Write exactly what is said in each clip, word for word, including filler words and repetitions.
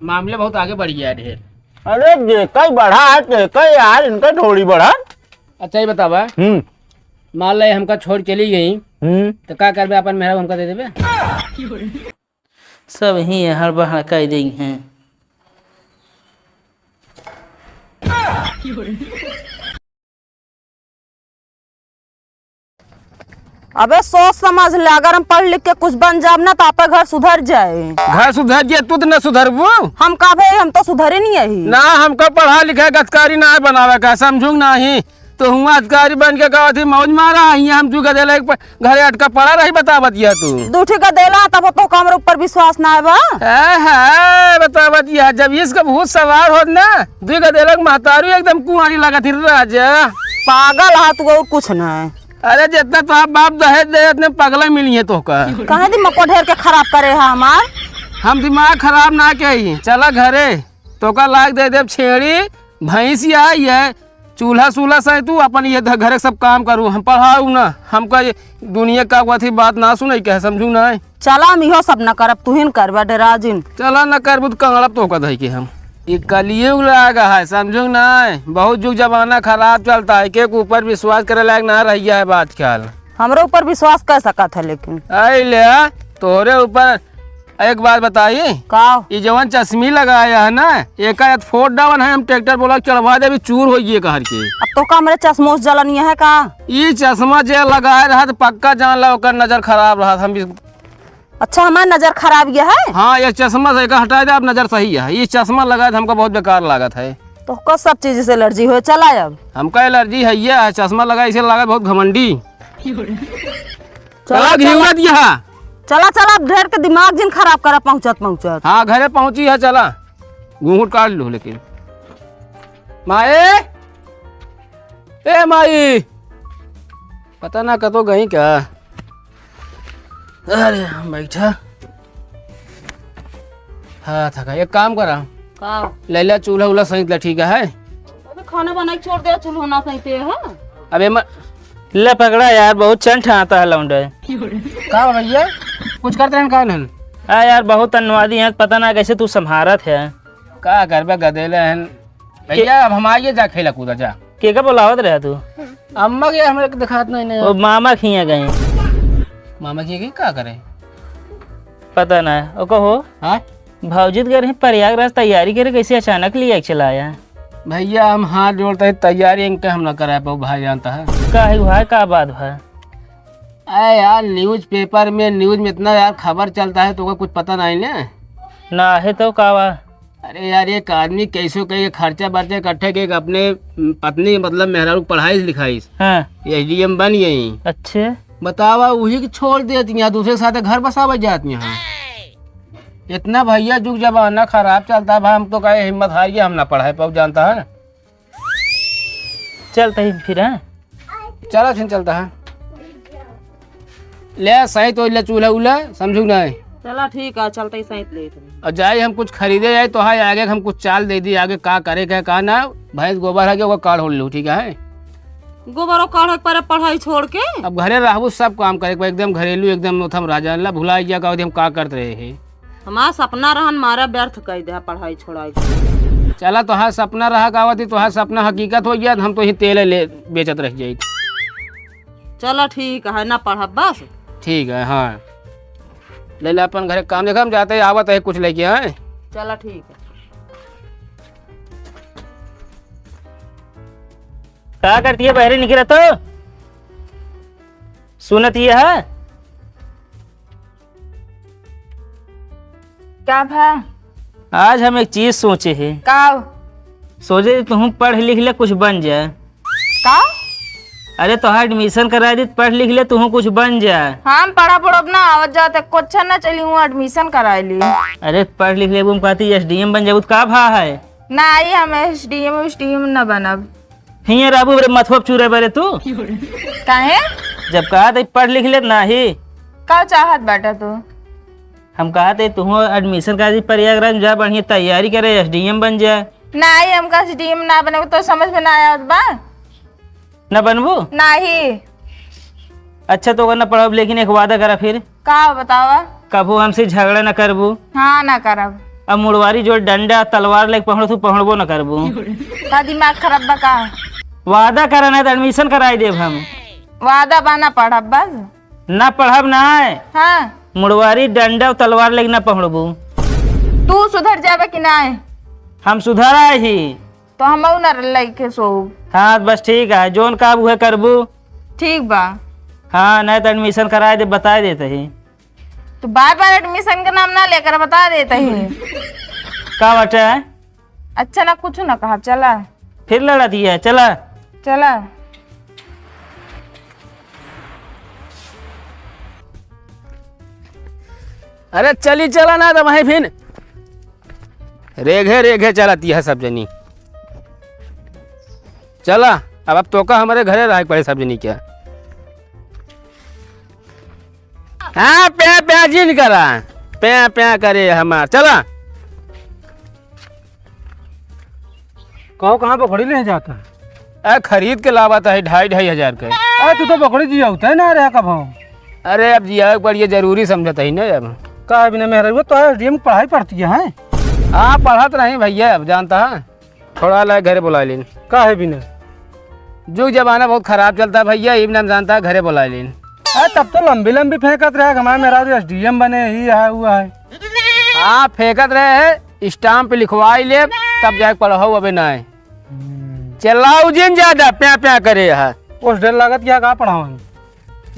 मामले बहुत आगे बढ़ गया है ढेर। अरे जेकर बढ़ा है तेकर यार, इनका थोड़ी बढ़ा। अच्छा ये बतावा, हम्म। मान ले हमका छोड़ चली गई, हम्म। तो का करबे, अपन मेहरारू हमका दे देबे? सब ही हड़बड़ा कइ देई हैं। अबे सोच समझ ले, अगर हम पढ़ लिख के कुछ बन जाब ना तो आपका घर सुधर जाए। घर सुधर जाए, तू तो न सुधरबू। हम का भाई, हम तो सुधरे नहीं यही। ना, हमका पढ़ा लिखा के अधिकारी ना बनावे का, समझू नहीं। तो हुआ अधिकारी बन के कहत ही मौज मारा, हियाँ हम तू गदेला एक प-, घरे अटका पड़ा रही, बतावत यह तू। दू ठे गदेला तब तो हमरे ऊपर विश्वास ना है बा। ए, है, बतावत यह, जब इसका भूत सवार होत ना, दू गदेला के महतारू एकदम कुंवारी लागत ही राजा। पागल हा तू, और कुछ ना है। अरे जितना तो आप बाप दहेज दे, इतने पगला मिली है तोहका। कहे दिमाग को ढेर के खराब करे है हमार। हम दिमाग खराब ना कही, चला घरे, तोका लाग दे देब छेड़ी, भैंस या ये चूल्हा सूल्हा से तू अपन ये ध-, घरे सब काम करू, हम पढ़ाऊ ना, हमका ये दुनिया का कथी बात ना सुनाई के है, समझू ना। चला हम इहो सब न करब, तू ही न करबा, डेरा जिन। चला न करबू तो कंगड़ब तोहका धई के हम। ये कलयुग लागा है, समझू ना। बहुत जुग जमाना खराब चलता है, के ऊपर विश्वास करे लायक ना रह गया है बात ख्याल। हमरे ऊपर विश्वास कर सकत है लेकिन। आई ले, तोहरे ऊपर एक बात बताई। का? ई जवन चश्मी लगाया है ना, एका एक फोड़ डावन है, हम ट्रैक्टर बोला चढ़वा दे, अभी चूर हो गई कहर के। अब तो का मेरे चश्मों से जलन ये है का? ई चश्मा जे लगाए रहा तो पक्का जान ला ओकर नजर खराब रहा। हम भी अच्छा, हमार नजर खराब ये है? हाँ, ये चश्मा से एका हटा दे, अब नजर सही है। ई चश्मा लगाए तो हमका बहुत बेकार लागत है। तो का सब चीज से एलर्जी हो? चला अब। हमका एलर्जी है ये, चश्मा लगा इसे लागत बहुत घमंडी। चला, चला, घिउरा चला। दिया। चला, चला, अब ढेर के दिमाग जिन खराब करा पहुँचत पहुँचत। हाँ, घरे पहुँची है, चला। घूंघट काट लो लेकिन। माए, ए माई, पता ना कतो गई का। अरे, हम बैठा। हाँ, थका। एक काम करा। का? लैला चूल्हा उल्हा सहित ला, ठीक है? अबे खाना बनाई छोड़ दे, चूल्हा ना सहिते है। अबे म-, ले पकड़ा यार, बहुत चंट आता है लौंडे। का बा भैया? कुछ करते हैं का नहीं? आ यार, बहुत अन्नवादी हैं, पता ना कैसे तू संभारत है। का करबे, गदेले हैं। भैया, अब हम आइए जा खेला कूदा जा। के का बोलावत रहा तू? अम्मा के हमरे के दिखात नहीं ने। ओ मामा खिया गए। मामा के का करे? पता ना, ओ कहो। हाँ? भौजी तो गए रहे प्रयागराज तैयारी करे, कैसे अचानक लिया के चला आया? भैया, हम हाथ जोड़ते हैं, तैयारी इनके हम ना करा पाओ, भाई जानता है। का है भाई, का बात भाई? अरे यार, न्यूज़पेपर में, न्यूज़ में इतना यार खबर चलता है, तो कुछ पता नहीं ना। ना है तो का बा? अरे यार, एक आदमी कैसो कहे खर्चा बर्चा इकट्ठा के अपने पत्नी, मतलब मेहरारू के पढ़ाई लिखाई। हाँ। एसडीएम बन गई। अच्छे। बतावा, वही के छोड़ देती हैं, दूसरे के साथ घर बसावे जाती हैं। इतना भैया जुग जमाना खराब चलता है भाई, हम तो कहे हिम्मत हार गया, हम ना पढ़ाई पाऊ, जानता है। चलते ही फिर, हाँ? चला फिर चलता है। ले सही तो ले चूल्हा उल्हा, समझू ना है। चला ठीक है, चलते ही सही ले। और जाए हम कुछ खरीदे जाए तो हाँ, आगे हम कुछ चाल दे दी, आगे का करे के का ना, भैंस गोबर है कि ओकर काढ़ होल लो, ठीक है? गोबरो काढ़े के परे पढ़ाई छोड़ के। अब घरे रहबू, सब काम करे के बा, एकदम घरेलू, एकदम नोथम राजा ला भुला गया का हम का करत रहे हैं। हमार सपना रहन मारा व्यर्थ कर दे पढ़ाई छोड़ाई के। चला तोहार सपना रहा का होती, तोहार सपना हकीकत हो गया, हम तो ही तेल ले बेचत रह जाई। चला ठीक है, ना पढ़ब बस। ठीक है, हाँ। ले ले अपन घरे काम देखा, हम जाते ही आवत है कुछ लेके आए। चला ठीक है। का करती है बहरे निकला तो? सुनत ये है? का भा? आज हम एक चीज सोचे हैं। का? सोचे तुहूँ पढ़ लिख ले, कुछ बन जाए। का? अरे तोहार एडमिशन करा दी, पढ़ लिख ले, तुहूँ कुछ बन जाए। हम पढ़ा पढ़ब ना, आवत जात कुछ ना चली हूँ, एडमिशन करा ली। अरे पढ़ लिख ले, हम कहती एसडीएम बन जाबू, तो का भा है? ना, ये हम एसडीएम, एसडीएम ना बनब। हियाँ रहबू बरे मथुआ चूरे बरे तू। काहे? जब कहा त पढ़ लिख लेत नाही। का चाहत बाटा तू? हम कहा थे तू एडमिशन करा दी प्रयागराज में, जा बढ़िया तैयारी करे, एसडीएम बन जा। नाही, हमका एसडीएम ना बने, तो समझ में ना आवत बा। ना बनबू? नाही। अच्छा तो ना पढ़ब, लेकिन एक वादा करा फिर। का बतावा? कभू हमसे झगड़ा ना करबू। हाँ, ना करब। अब मुड़वारी जो डंडा तलवार लेके पहुँचो, तू पहुँचबो न करबू। का दिमाग खराब बा का? वादा करा, नहीं तो admission कराई देब हम। वादा बा, ना पढ़ब बस। ना पढ़ब ना। हाँ। मुड़वारी डंडा तलवार लेके ना पहुँचबू। तू सुधर जाबे कि ना? हम सुधरा ही। तो हमहू ना लइके सोब। हाँ, बस ठीक है, जोन कहब उहे करबू। ठीक बा। हाँ, नहीं तो admission कराए दे, बताए देते ही। तू बार बार admission का नाम ना लेकर बता देते ही। का बाटे? अच्छा ना, कुछ ना कहा, चला। फिर लड़ा दिया, चला। चला। अरे चली चला ना, तो वहीं फिन रेघे रेघे चलती है सब जनी। चला, अब, अब तोका हमरे घरे रहे पड़े सब जनी क्या। हाँ, प्या प्या जिन करा, प्या प्या करे हमार। चला। कहो, कहाँ बकरी ले जाता है? ए, खरीद के लावत है ढाई ढाई हजार के। अरे, तू तो बकरी जिया होता है ना रे, कब हो? अरे, अब जिया के पड़िए, जरूरी समझत है ना अब। का है बिना मेहरा, वो तो है, एसडीएम पढ़ाई पढ़ती है, हैं? हाँ, पढ़त रही भैया, अब जानता है, थोड़ा ला घरे बुला लेन। का है बिना? जुग जमाना बहुत खराब चलता है भैया, इब नाम जानता है, घरे बुला लेन। अरे, तब तो लंबी लंबी फेंकत रहे, हमारे मेहरा एसडीएम बने, ही है, वो है। हाँ, फेंकत रहे है, स्टाम्प लिखवाई ले, तब जाके पढ़ाऊ, अबे ना है। हम्म। चिल्लाऊ जिन ज्यादा, प्या प्या करे है। उस डर लागत क्या का पढ़ावन?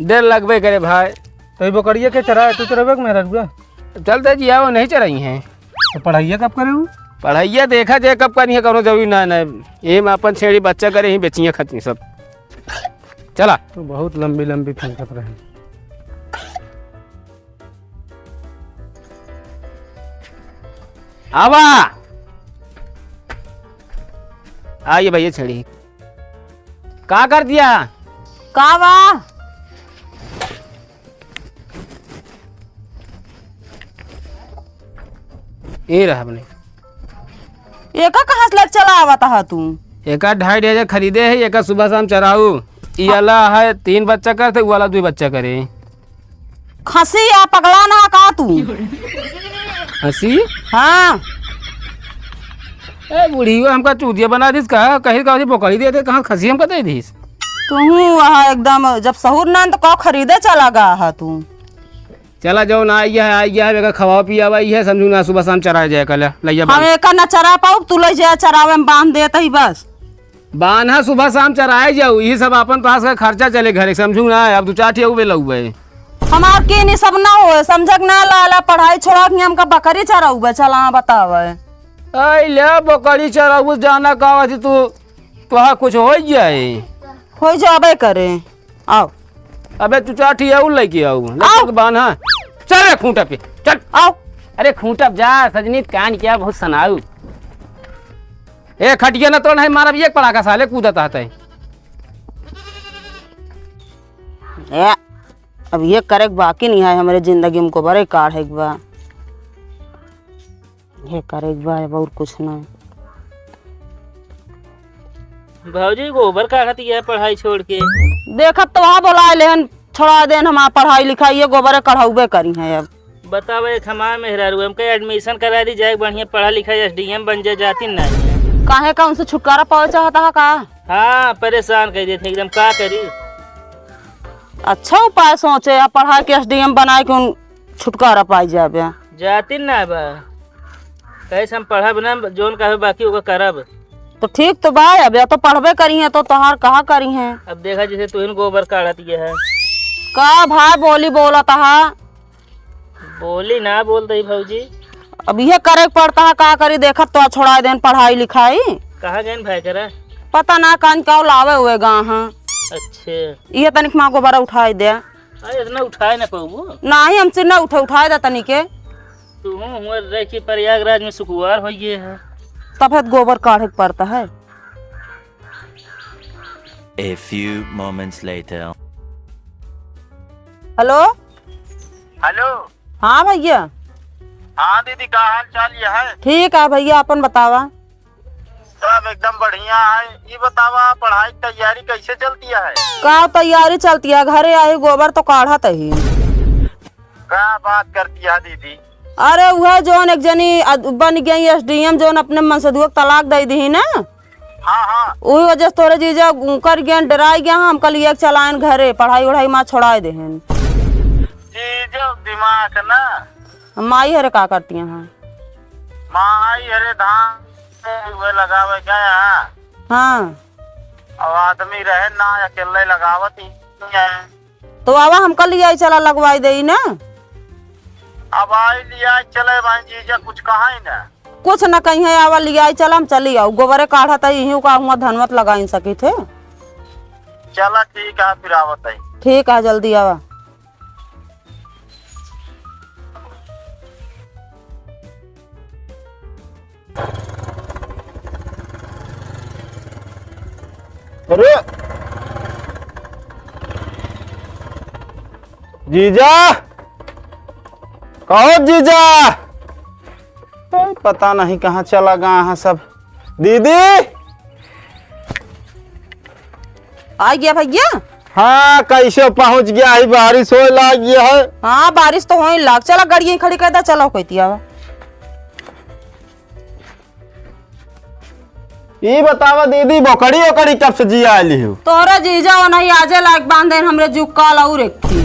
डर लगबे करे भाई। तो ये बकरिया के चराए, तू चरावे के मेहरा रुआ? चलते जिया, वो नहीं चराई हैं। तो पढ़ाइया कब करे वो? पढ़ाइया देखा जाए कब करनी है, कौनो जरूरी ना, ना। ये में अपन छेड़ी बच्चा करे ही, बेचियाँ खतनी सब। चला। तो बहुत लंबी लंबी फेंकत रहे। आवा। आइए भैया छेड़ी। का कर दिया? का बा? ये रहा अपने। एका कहाँ से लेके चला आवत हा तू? एका ढाई ढाई हजार खरीदे है, एका सुबह शाम चराऊ। ई वाला है तीन बच्चा करते, उ वाला दुई बच्चा करे। खसी या पगला ना का तू? खसी? हाँ। ए बुढ़ियो हमका चूतिया बना दिस का, कहीं का बोकरी दे दे, कहाँ खसी हमका दे दिस? तू वहाँ एकदम जब सहूर ना तो का खरीदे चला गा हा तू? चला, जौन आई है, आई है, एका खवावा पियावा ही है, समझू ना, सुबह शाम चराए जाए कल, लइया हम बांध। एका ना चरा पाउब, तू लइ जाए चरावे में बांध देत ही बस। बांधा सुबह शाम चराए जाऊ, यही सब अपन पास का खर्चा चले घरे, समझू ना, अब दू चार ठे अउबे लउबे। हमार के नहीं सब ना होए, समझक ना लाला, पढ़ाई छोड़ा के हमका बकरी चराउबे, चला बतावे। आई ले बकरी चराऊ, जाना का थी तू, तोहा कुछ हो जाए। हो जाबे करे। आओ। अबे तू चार ठी अउर लेके आओ। ले आओ। चल बान्हा। चल रे खूंटा पे। चल। आओ। अरे खूंटा पे जा, सजनी कान क्या बहुत सनाऊ। ए खटिया ना तोड़ है, मारब एक पड़ाका साले कूदत आते। ए, अब ये करे के बाकी नहीं है हमरे जिंदगी में, गोबरे काढ़े के बा। ये करे के बा, अब और कुछ ना। भौजी गोबर काढ़त ये पढ़ाई छोड़ के। देखत तो वहाँ बोला लेहन, छोड़ा देन, हमार पढ़ाई लिखाई ये गोबर कढ़ाउबे करी है अब। बतावा, एक हमार मेहरारू, हमके admission करा दी, जाए बढ़िया पढ़ा लिखा, एसडीएम बन जाए, जाती ना। काहे का उनसे छुटकारा पावे चाहता है का? हाँ, परेशान कर देते एकदम, का करी? अच्छा उपाय सोचे, या पढ़ा के एसडीएम बनाए के उन छुटकारा पाई जाबे। जातिन ना बा। कहे से हम पढ़ब ना, जौन कहबे बाकी ओका करब। तो ठीक तो बा, अब या तो पढ़बे करी है तो तोहार कहा करी है। अब देखा जैसे तुहिन गोबर काढ़त ये है। का भाई बोली बोलत हा? बोली ना बोल दई भौजी। अब ये करे के पड़ता है, का करी, देखत तो छोड़ा देन पढ़ाई लिखाई। कहाँ गए भाई करा? पता ना कान का लावे हुए गा हाँ। अच्छे। ये तनिक माँ गोबर उठाई दे। अरे, इतना उठाए ना पाऊबो। नाही, हमसे ना उठे, उठाए दा तनी के। तू हूँ, हुआ रह के प्रयागराज में सुकुवार हो गए है। तब है गोबर काढ़े के पड़ता है। A few moments later। हेलो। हेलो। हाँ भैया। हाँ दीदी, का हाल चाल ये है? ठीक है भैया, अपन बतावा। सब एकदम बढ़िया है। ई बतावा, पढ़ाई की तैयारी कैसे चलती है? का तैयारी चलती है, घरे आई गोबर तो काढ़त ही। का बात करती है दीदी, अरे उहे जौन एक जनी अद-, बन गई एसडीएम, जौन अपने मनसदुआ के तलाक दइ दिही ना। हाँ, हाँ। उही वजह से तोरे जीजा उनकर गया, डराइ गया, हमका लिए के चलाएन घरे, पढ़ाई वढ़ाई मा छोड़ाइ देहेन। जीजा दिमाग ना। माई हरे का करती हैं? माई हरे धान उहे लगावे गया। हाँ। अब आदमी रहे ना, अकेले लगावत ही है। तो आवा, हमका लियाई चला, लगवाई देई ना। अब आई लियाई चले भाई जीजा, कुछ कहा ही ना। कुछ न कही है, आवा लियाई चला, हम चली आऊ। गोबरे काढ़त है, इही का हुआ धनवत लगाई सकी थे। चला ठीक है, फिर आवत है। ठीक है, जल्दी आवा। अरे जीजा, कहो जीजा, ए, पता नहीं कहाँ चला गया है सब। दीदी, आ गया भैया। हाँ, कैसे पहुँच गया है? बारिश होए लाग गया है। हाँ, बारिश तो होए लाग। चला, गाड़ी यहीं खड़ी कर दे, चलो कोई तिया। ई बतावा दीदी, बोकड़ी ओकड़ी कब से जियाइ लिहू? तोहरा जीजा ओनही आजे लाग बांधे हमरे जुक्काल और एक थी।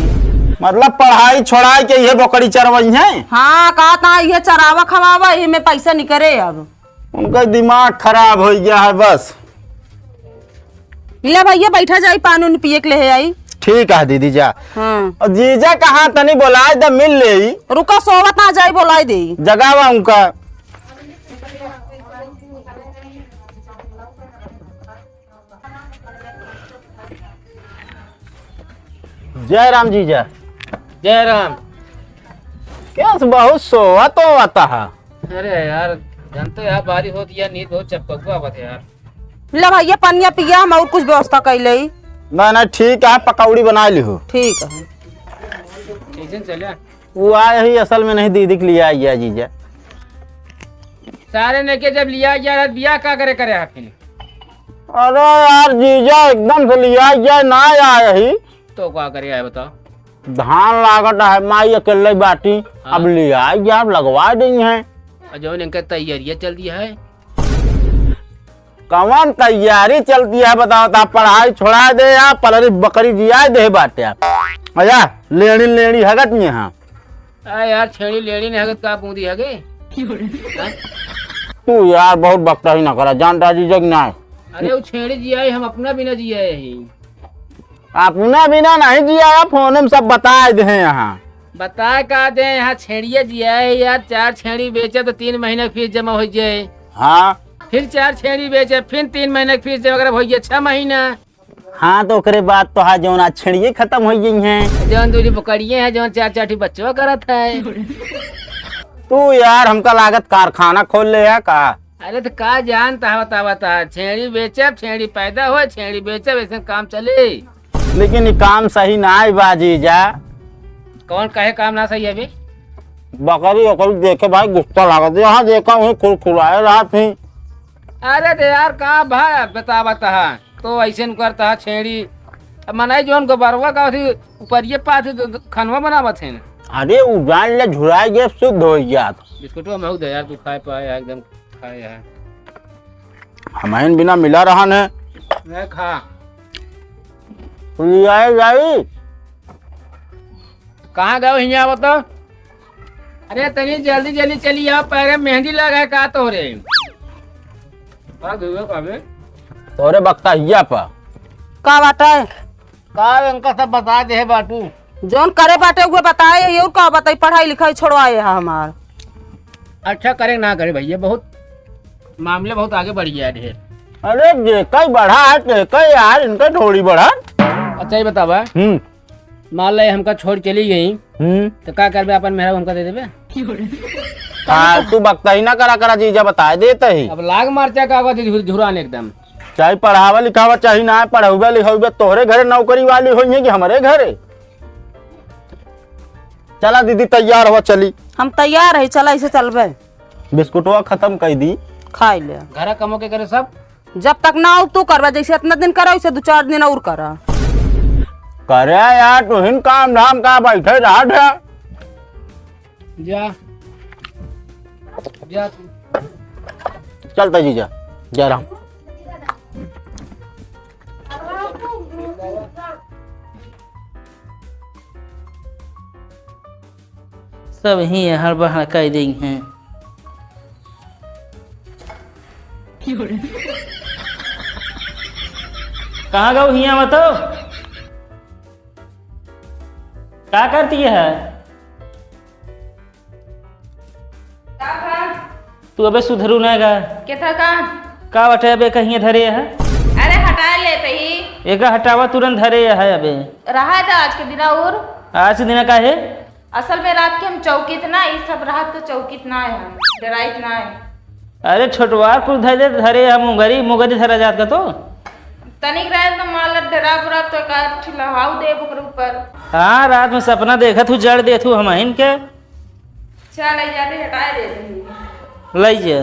मतलब पढ़ाई छोड़ाई के ये बोकड़ी चरवई है? हाँ, कहा था ये चरावा खवावा, यही में पैसा निकरे अब। उनका दिमाग खराब हो गया है बस। ले भैया, बैठा जाई, पानी उनी पिए के ले आई। ठीक है दीदी, जा। हाँ। और जीजा कहाँ, तनी बोलाए द, मिल ले। रुका, सोवत ना जाई, बोलाए दे। जगावा उनका। जय राम जीजा। जय राम। क्या से बहुत सोवत होवत है? अरे यार, जानते यार, बारिश होती है, नींद बहुत चपकौआ आवत है यार। ले भैया, पनिया पिया, हम और कुछ व्यवस्था कर ले। ना, ना, ठीक है, पकौड़ी बना ली हो। ठीक है। कैसे चले? वो आए ही असल में नहीं, दीदी के लिए आ गया जीजा। सारे ने के जब लिया गया, बिया का करे, करे है फिर? अरे यार जीजा, एकदम से लिया गया, ना आए ही। तो का करे है बताओ? धान लागत है, माई अकेले बाटी। हाँ। अब लिया गया, अब लगवा देई हैं। और जौन इनका तैयारियां चलती है। कवन तैयारी चलती है बताओ, ता पढ़ाई छोड़ा दे या पलरी बकरी जियाए दे बाटे। अच्छा, लेनी लेनी हगत नहीं है। आ यार, छेड़ी लेड़ी नहीं हगत का बूंदी हगे? हाँ? तू यार बहुत बकता ही ना करा, जानता जीजा कि ना? अरे वो छेड़ी जियाए, हम अपना बिना जियाए ही। अपना बिना नहीं जियाए, फोन में सब बताए दे हैं यहाँ। बताए का दे, यहाँ छेड़िए जियाए यार, चार छेड़ी बेचे तो तीन महीना की फीस जमा हो जाए। हाँ। फिर चार छेड़ी बेचे, फिर तीन महीना की फीस जमा करे, भैया छह महीना। हाँ, तो ओकरे बाद तो है जौन आज छेड़िए खत्म हो गई हैं। जौन दूरी पकड़िए हैं, जौन चार चार ठी बच्चों करत है। तू यार, हमका लागत कारखाना खोल ले है का? अरे तो का जानता है, बता, बता, छेड़ी बेचब, छेड़ी पैदा हो, छेड़ी बेचब, ऐसे काम चले। लेकिन ये काम सही ना है बाजी जा। कौन कहे काम ना सही है बे? बकरी ओकरी देखे भाई गुस्सा लागत है। यहाँ देखा वहीं खुरखुराए रहा थी। अरे तो यार का भाई बता बता, तो ऐसे न करता है छेड़ी। अब मनाई जौन गोबरवा का अथी ऊपरिये पाथी द-, द-, खनवा बनावत है। अरे उ जान ले झुराई गए शुद्ध हो जात। बिस्कुटवा महू दे यार, तू खाए पाए यार, एकदम खाए यार। हमारे बिना मिला रहा ने। मैं खा। तू आए जाई। कहाँ गए हियाँ बताओ? अरे तनी जल्दी जल्दी चली आओ, पैरे मेहंदी लगा है का तोरे? का धुए का बे? तोरे बकता हिया पा। का बाटे? का इनका सब बता दे है बाटू। जौन करे बाटे उहे बताए, ये और का बताई, पढ़ाई लिखाई छोड़वाए है हमार। अच्छा करे ना करे भैया, बहुत मामले बहुत आगे बढ़ गया है ढेर। अरे जेकर बढ़ा है तेकर यार, इनका थोड़ी बढ़ा। अच्छा ये बतावा, हम्म। मान ले हमका छोड़ चली गई, हम्म। तो का करबे, अपन मेहरारू हमका दे देबे? फालतू बकता ही ना करा, करा जीजा बताए देते ही। अब लाग मरचा का आवाज झुर-, झुरान एकदम। चाहे पढ़ावा लिखावा, चाहे ना पढ़ावे लिखावे, तोहरे घरे नौकरी वाली होई है कि हमरे घरे? चला दीदी, तैयार हुआ, चली। हम तैयार है, चला, ऐसे चलबे। बिस्कुटवा खत्म कर दी। खाई ले। घर कमो के करे सब? जब तक ना हो तू करवा, जैसे इतना दिन करा, वैसे दो चार दिन और करा। करे यार, तुहिन काम धाम का बैठे रहा था। जा, चलता जीजा, जा रहा हूँ। सब ही हड़बड़ हड़काई देई हैं। कहाँ गऊ हिया मतो? का करती है? का बा? तू अबे सुधरू ना गा। के था का? का बटे अबे कहिए धरे है? अरे हटा लेते ही। एका हटावा तुरंत धरे है अबे। रहा था आज के दिन और। आज के दिन का है? असल में रात के हम चौकित ना, ई सब रात तो चौकित ना है, हम डराइत ना है। अरे छोटवार कुछ धरे दे, धरे है मुंगरी, मुंगरी धरा जात का तो। तनिक रहे तो माल डरा बुरा तो का ठिलहाऊ दे ओकरे ऊपर। हाँ, रात में सपना देखत हूँ, जड़ देत हूँ हम हिन के। चल, आई जाते हटाए देते हैं। लई जा।